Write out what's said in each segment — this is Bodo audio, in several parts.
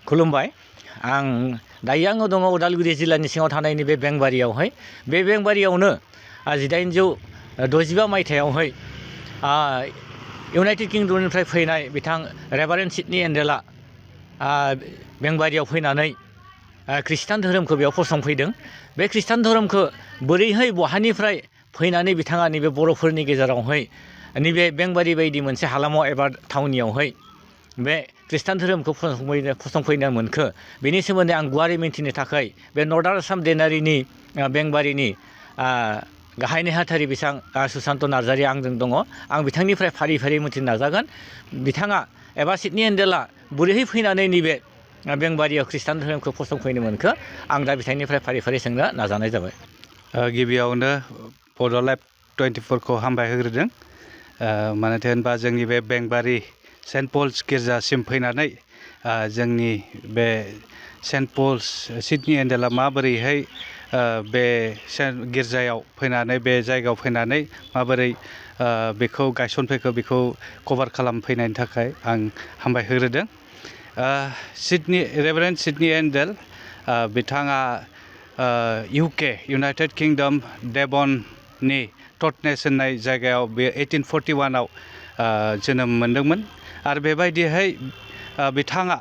खुलुमबाय आं दायो आङो दङ उदालगुरि जिल्लानि सिङाव थानाय नैबे बेंबारियावहाय बे बेंबारियावनो 1865 मायथाइयावहाय इउनाइटेड किंडमनिफ्राय फैनाय बिथां रेभारेन्ड सिडनी एन्डेलआ बेंबारियाव फैनानै खृष्टान धोरोमखौ बेयाव फसंफैदों। बे खृष्टान धोरोमखौ बोरैहाय बहानिफ्राय फैनानै बिथाङा नैबे बर'फोरनि गेजेरावहाय नैबे बेंबारि बायदि मोनसे हालामाव एबा थावनियावहाय बे खृष्टान धोरोमखौ फसंफैनो मोनखो बेनि सोमोन्दै आं गुवारै मिन्थिनो थाखाय बे नर्दार्न आसाम देनारिनि बेंबारिनि गाहाय नेहाथारि बिथां सुसान्त नार्जारि आंजों दङ। आं बिथांनिफ्राय फारि फारि मिथिनो नाजागोन बिथाङा एबा सिडनी एन्डेलआ बोरैहाय फैनानै नैबे बेंबारियाव खृष्टान धोरोमखौ फसंफैनो मोनखो आं दा बिथांनिफ्राय फारि फारि सोंनो नाजानाय जाबाय। गिबियावनो बड'लेण्ड 24 खौ हामबाय होग्रोदों। मानोथो होनबा जोंनि बे बेंबारि सेन्ट पल्स गिर्जासिम फैनानै जोंनि बे सेन्ट पल्स सिडनी एन्डेलआ माबोरैहाय बे गिर्जायाव फैनानै बे जायगायाव फैनानै माबोरै बेखौ गायसनफैखो बेखौ कभार खालामफैनायनि थाखाय आं हामबाय होग्रोदों। रेभारेन्ड सिडनी एन्डेल बिथाङा UK इउनाइटेड किंडम डेभननि टटनेस होननाय जायगायाव बे 1841 आव जोनोम मोनदोंमोन आरो बेबायदिहाय बिथाङा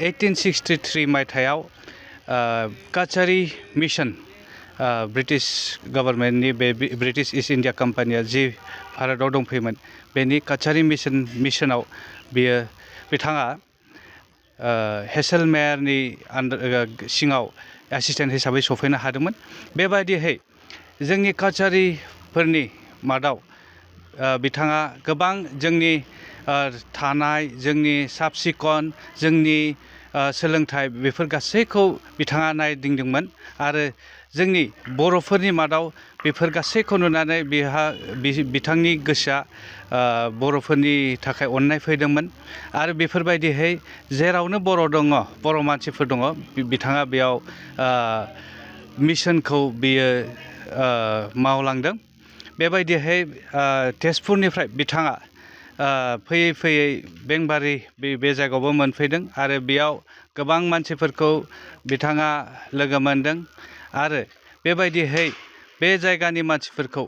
1863 मायथाइयाव काछारी मिशन ब्रिटिश गभर्नमेन्टनि बे ब्रिटिश ईस्ट इन्डिया कम्पानिया जि भारताव दंफैयोमोन बेनि काछारी मिशनाव बिथाङा हेसेलमेयारनि सिङाव एसिस्टेन्ट हिसाबै सफैनो हादोंमोन। बेबायदिहाय जोंनि काछारीफोरनि मादाव बिथाङा गोबां जोंनि थानाय जोंनि साब सिखन जोंनि सोलोंथाइ बेफोर गासैखौ बिथाङा नायदिंदोंमोन आरो जोंनि बर'फोरनि मादाव बेफोर गासैखौ नुनानै बिथांनि गोसोआ बर'फोरनि थाखाय अननाय फैदोंमोन आरो बेफोरबायदिहाय जेरावनो बर' दङ बर' मानसिफोर दङ बिथाङा बेयाव मिशनखौ बियो मावलांदों। बेबायदिहाय तेजपुरनिफ्राय बिथाङा फैयै फैयै बेंबारि बे जायगायावबो मोनफैदों आरो बेयाव गोबां मानसिफोरखौ बिथाङा लोगो मोनदों आरो बेबायदिहाय बे जायगानि मानसिफोरखौ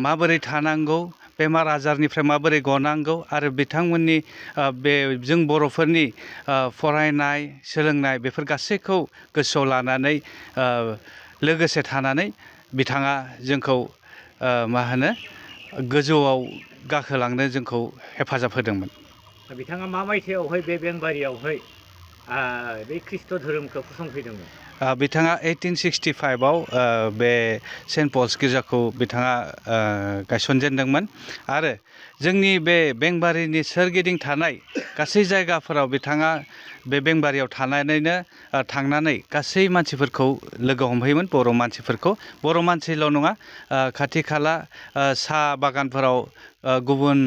माबोरै थानांगौ बेमार आजारनिफ्राय माबोरै गनांगौ आरो बिथांमोननि बे जों बर'फोरनि फरायनाय सोलोंनाय बेफोर गासैखौ गोसोआव लानानै लोगोसे थानानै बिथाङा जोंखौ गोजौआव गाखोलांनो जोंखौ हेफाजाब होदोंमोन। बिथाङा मा मायथाइयावहाय बे बेंबारियावहाय बे खृष्ट धोरोमखौ फसंफैदोंमोन? बिथाङा 1865 आव बे सेन्ट पल्स गिर्जाखौ बिथाङा गायसनजेनदोंमोन आरो जोंनि बे बेंबारिनि सोरगिदिं थानाय गासै जायगाफोराव बिथाङा बे बेंबारियाव थांनानै गासै मानसिफोरखौ लोगो हमहैयोमोन। बर' मानसिल' नङा खाथि खाला साहा बागानफोराव गुबुन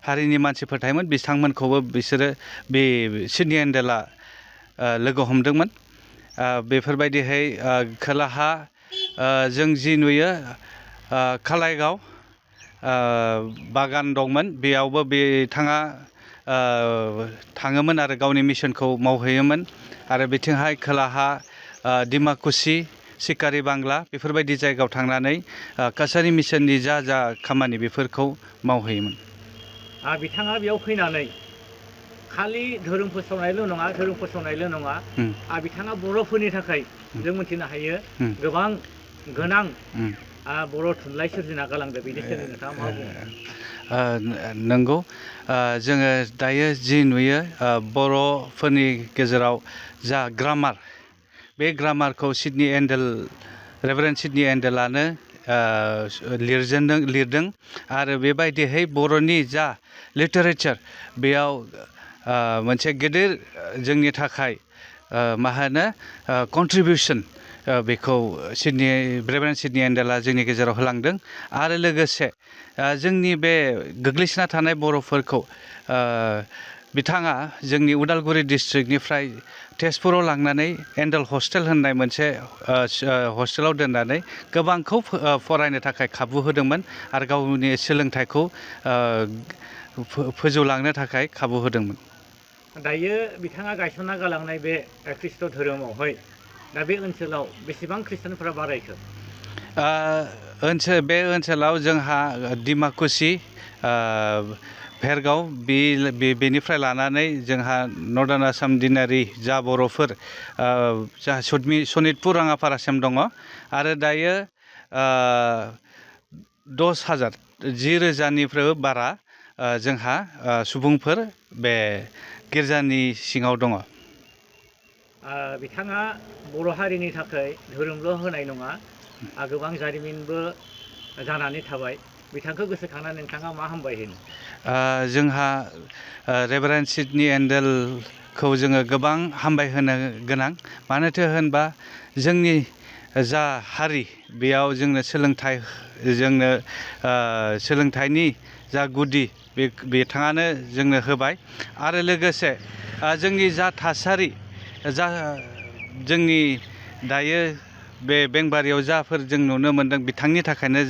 हारिनि मानसिफोर थायोमोन बिथांमोनखौबो बिसोरो बे सिडनी एन्डेलआ लोगो हमदोंमोन। बेफोरबायदिहाय खोलाहा जों जि नुयो खालायगाव बागान दंमोन बेयावबो बिथाङा थाङोमोन आरो गावनि मिशनखौ मावहैयोमोन आरो बिथिंहाय खोलाहा डिमाकुसि सिकारि बांला बेफोरबायदि जायगायाव थांनानै काछारी मिशननि जा खामानि बेफोरखौ मावहैयोमोन। बिथाङा बेयाव फैनानै खालि धोरोम फोसावनायल' नङा बिथाङा बर'फोरनि थाखाय जों मिथिनो हायो गोबां गोनां बर' थुनलाइ सोरजिना गालांदों। बेनि सोमोन्दै नोंथाङा मा बुङो? नंगौ जोङो दायो जि नुयो बर'फोरनि गेजेराव जा ग्रामार बे ग्रामारखौ रेभारेन्ड सिडनी एन्डेलआनो लिरदों आरो बेबायदिहाय बर'नि जा लिटारेचार बेयाव मोनसे गेदेर जोंनि थाखाय कन्ट्रिबिउसन बेखौ रेभारेन्ड सिडनी एन्डेलआ जोंनि गेजेराव होलांदों आरो लोगोसे जोंनि बे गोग्लैसोना थानाय बर'फोरखौ बिथाङा जोंनि उदालगुरि डिस्ट्रिक्टनिफ्राय तेजपुराव लांनानै एन्डेल हस्टेल होननाय मोनसे हस्टेलाव दोननानै गोबांखौ फरायनो थाखाय खाबु होदोंमोन आरो गावनि सोलोंथाइखौ फोजौलांनो थाखाय खाबु होदोंमोन। दायो बिथाङा गायसनना गालांनाय बे ख्रिस्ट' धोरोमावहाय दा बे ओनसोलाव बेसेबां खृष्टानफोरा बारायखो? बे ओनसोलाव जोंहा डिमाकुसि, भेरगाव बेनिफ्राय लानानै जोंहा नर्दार्न आसाम दिनारि जा बर'फोर जा सनितपुर राङापारासिम दङ आरो दायो 10,000 10,000निफ्रायबो बारा जोंहा सुबुंफोर बे गिर्जानि सिङाव दङ। बिथाङा बर' हारिनि थाखाय धोरोमल' होनाय नङा, गोबां जारिमिनबो जानानै थाबाय। बिथांखौ गोसोखांनानै नोंथाङा मा हामबाय होनो? जोंहा रेभारेन्ड सिडनी एन्डेलखौ जोङो गोबां हामबाय होनो गोनां, मानोथो होनबा जोंनि जा हारि बेयाव जोंनो सोलोंथाइनि जा गुदि बिथाङानो जोंनो होबाय आरो लोगोसे जोंनि जा थासारि जोंनि दायो बे बेंबारियाव जाफोर जों नुनो मोनदों बिथांनि थाखायनो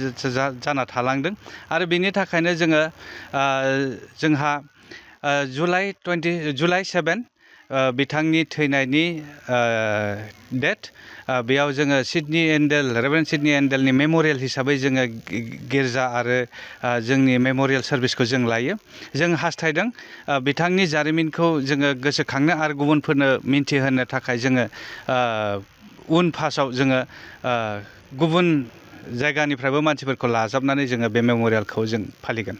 जाना थालांदों आरो बिनि थाखायनो जोंहा जुलाइ 7 बिथांनि थैनायनि डेट, बेयाव जोङो रेभारेन्ड सिडनी एन्डेलनि मेम'रियेल हिसाबै जोङो गिर्जा आरो जोंनि मेम'रियेल सार्भिसखौ जों लायो। जों हास्थायदों बिथांनि जारिमिनखौ जोङो गोसोखांनो आरो गुबुनफोरनो मिन्थिहोनो थाखाय जोङो उन फासाव जोङो गुबुन जायगानिफ्रायबो मानसिफोरखौ लाजाबनानै जोङो बे मेम'रियेलखौ जों फालिगोन।